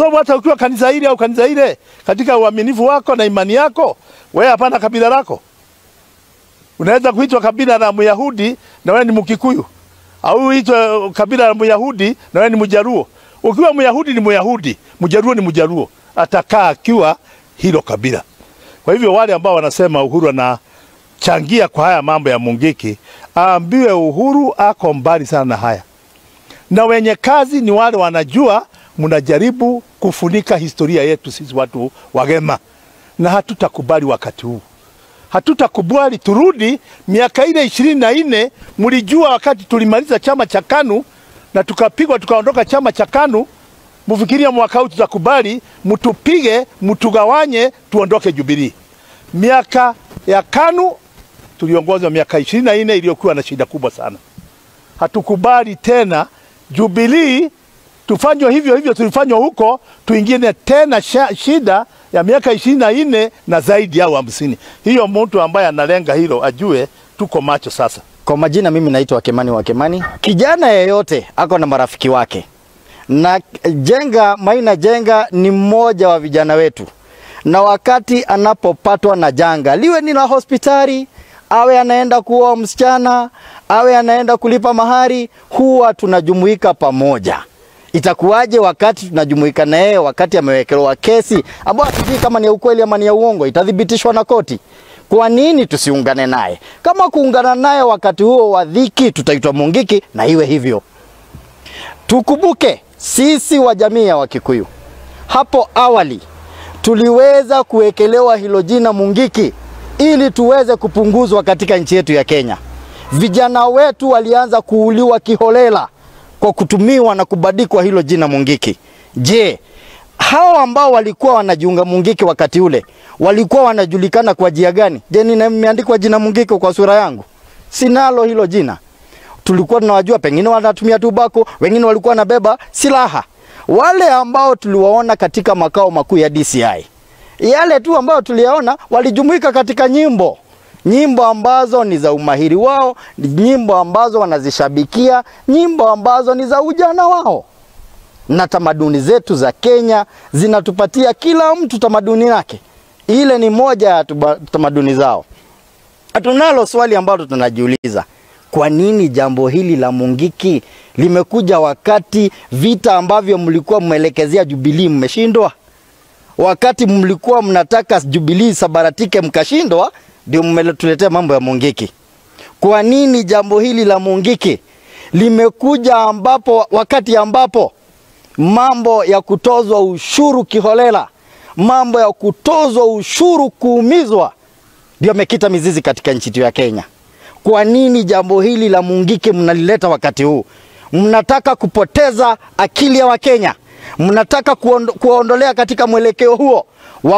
Sababu hata ukiwa kanisa hili au kanisa ile, katika uaminifu wako na imani yako, wewe hapana kabila lako. Unaweza kuitwa kabila la Myahudi na wewe ni Mkikuyu, au uitwe kabila la Myahudi na wewe ni Mjaluo. Ukiwa Myahudi ni Myahudi, Mjaluo ni Mjaluo, atakaa akiwa hilo kabila. Kwa hivyo wale ambao wanasema Uhuru anachangia kwa haya mambo ya Mungiki, aambiwe Uhuru ako mbali sana na haya. Na wenye kazi ni wale wanajua mnajaribu kufunika historia yetu sisi watu Wagema, na hatutakubali wakati huu. Hatutakubali turudi miaka ile 24. Mlijua wakati tulimaliza chama cha KANU na tukapigwa tukaondoka chama cha KANU, mfikiria mwaka huu tutakubali mtupige, mtugawanye, tuondoke Jubilee? Miaka ya KANU tuliongozwa miaka 24 iliyokuwa na shida kubwa sana. Hatukubali tena Jubilee tufanywe hivyo hivyo tulifanywa huko, tuingine tena shida ya miaka 24 na zaidi ya 50. Hiyo mtu ambaye analenga hilo ajue tuko macho sasa. Kwa majina mimi naitwa Kimani wa Kimani. Kijana yeyote ako na marafiki wake, na Jenga Maina Jenga ni mmoja wa vijana wetu. Na wakati anapopatwa na janga, liwe ni la hospitali, awe anaenda kuoa msichana, awe anaenda kulipa mahari, huwa tunajumuika pamoja. Itakuwaje wakati tunajumuika na yeye wakati amewekelewa kesi ambayo hatujui kama ni ya ukweli ama ni ya uongo, itathibitishwa na koti? Kwa nini tusiungane naye? Kama kuungana naye wakati huo wa dhiki, tutaitwa Mungiki na iwe hivyo. Tukumbuke sisi wa jamii ya Wakikuyu hapo awali tuliweza kuwekelewa hilo jina Mungiki ili tuweze kupunguzwa katika nchi yetu ya Kenya. Vijana wetu walianza kuuliwa kiholela kwa kutumiwa na kubadikwa hilo jina Mungiki. Je, hao ambao walikuwa wanajiunga Mungiki wakati ule walikuwa wanajulikana kwa jia gani? Je, nimeandikwa jina Mungiki kwa sura yangu? Sinalo hilo jina. Tulikuwa tunawajua, pengine wanatumia tubako, wengine walikuwa wanabeba silaha. Wale ambao tuliwaona katika makao makuu ya DCI, yale tu ambao tuliyaona, walijumuika katika nyimbo. Nyimbo ambazo ni za umahiri wao, nyimbo ambazo wanazishabikia, nyimbo ambazo ni za ujana wao. Na tamaduni zetu za Kenya zinatupatia kila mtu tamaduni yake. Ile ni moja ya tamaduni zao. Tunalo swali ambalo tunajiuliza, kwa nini jambo hili la Mungiki limekuja wakati vita ambavyo mlikuwa mmeelekezea Jubilee mmeshindwa? Wakati mlikuwa mnataka Jubilee sabaratike mkashindwa, ndio mmetuletea mambo ya Mungiki. Kwa nini jambo hili la Mungiki limekuja ambapo wakati ambapo mambo ya kutozwa ushuru kiholela, mambo ya kutozwa ushuru kuumizwa ndio yamekita mizizi katika nchi yetu ya Kenya? Kwa nini jambo hili la Mungiki mnalileta wakati huu? Mnataka kupoteza akili ya Wakenya. Mnataka kuondolea katika mwelekeo huo.